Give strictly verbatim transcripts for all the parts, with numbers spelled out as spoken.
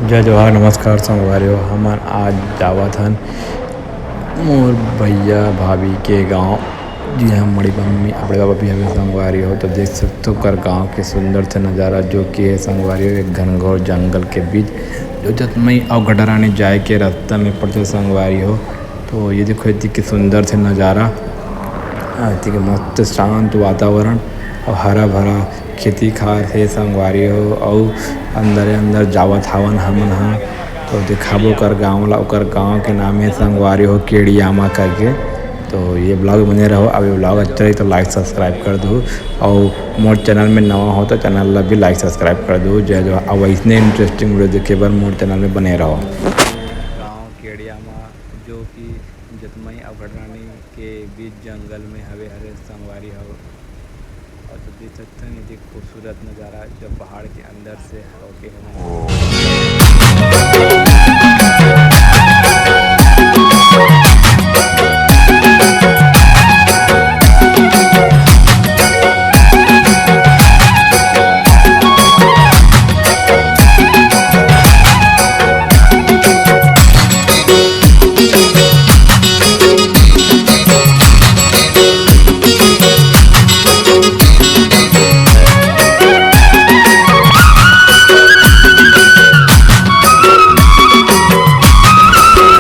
जय जोहार, नमस्कार संगवारी हो। हमन आज जावत हन मोर भैया भाभी के गांव, जिहां बड़ी मम्मी, बड़े बाबा भी हवे संगवारी हो। तो देख सकते हो ओकर गांव के सुंदर से नज़ारा, जो कि है संगवारी हो एक घनघोर जंगल के बीच, जो जतमई अउ गढ़रानी जाए के रास्ता में पड़थे संगवारी हो। तो ये देखो, इतनी की सुंदर से नज़ारा, आ, इतनी के मस्त शांत वातावरण अउ हरा भरा खेती खार हे संगवारी हो। अउ अंदर अंदर जावत हावन हमन हा, तो दिखाबो ओकर गांव ला। ओकर गांव के नाम हे संगवारी हो केड़ियामा करके। तो ये vlog बने रहो। अब ये vlog अच्छा लगे तो like subscribe कर दो, अउ मोर channel में नवा हो तो channel ला भी like subscribe कर दो। जय जोहार। अब ऐसने interesting video देखे बर मोर channel में बने रहो। गांव केड़ियामा, जो कि जतमई अउ गढ़रानी के बीच जंगल में हवे हरे संगवारी हो। अउ तो देख सकथन, ये देख खूबसूरत नज़ारा, जो पहाड़ के अंदर से होके हवे।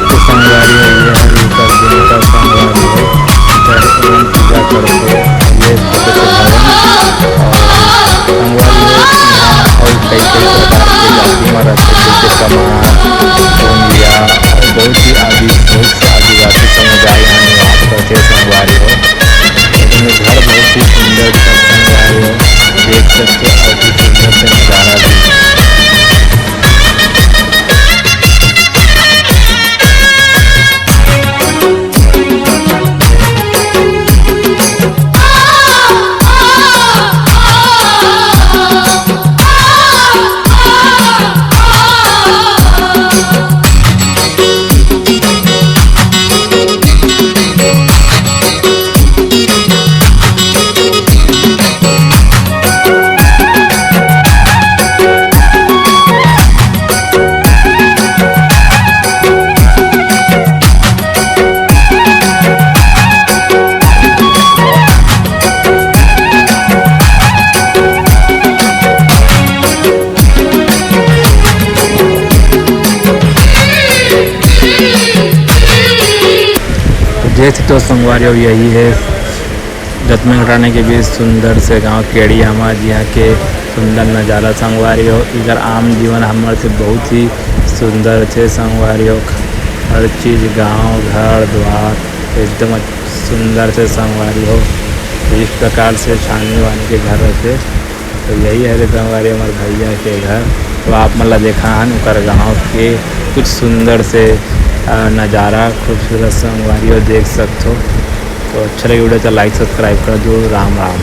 तो संगवारी हो, ये हर एकर देवता संगवारी हो, इधर एमन पूजा करथे। ये छोटे से भवन अउ संगवारी हो, यहाँ अउ कई कई प्रकार के जाति मन रहिथे, जैसे कमार, गोंदिया, अउ बहुत ही आदि, बहुत से आदिवासी समुदाय यहाँ निवास करथे संगवारी हो। एमे घर बहुत ही सुंदर सा संगवारी हो, देख सकते हो, अति सुंदर से नजारा भी। तो जैसे तो संगवारी हो, यही है जतमई गढ़रानी के बीच सुंदर से गांव केड़ियामा, जिहां के सुंदर नजारा संगवारी हो। इधर आम जीवन हमर से बहुत ही सुंदर से संगवारी हो। हर चीज, गांव, घर द्वार एकदम सुंदर से संगवारी हो। इस प्रकार से छानी वानी के घर रहथे। तो यही हरे संगवारी हमर भैया के घर। तो आप मन ला देखाहन ओकर गांव के कुछ सुंदर से, अ, नजारा, खूबसूरत संगवारी हो, देख सकथो। तो अच्छा लगे video तो like subscribe कर दो। राम राम।